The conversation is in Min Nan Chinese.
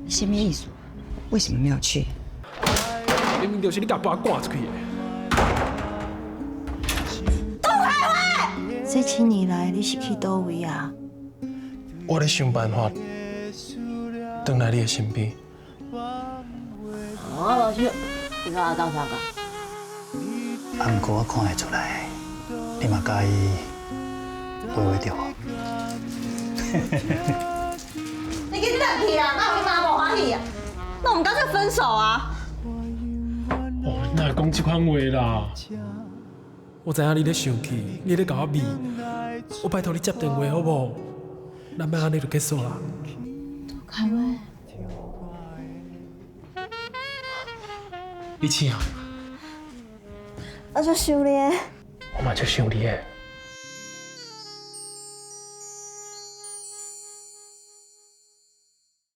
什麼意思？為什麼沒有去？明明就是你共爸趕出去的。這幾年來，你是去佗位啊？我咧想辦法轉來你的身邊。我無去，你共我鬥相共。啊，毋過我看會出來，你嘛佮意陪袂著我。你緊轉去啊！哪有你媽無歡喜啊？那我們乾脆分手啊！哦，哪會講這款話啦？我知影你咧生氣，你咧共我罵，我拜託你接電話好無？咱莫按呢就結束啦。開話。你請。我足想你的。我嘛足想你的。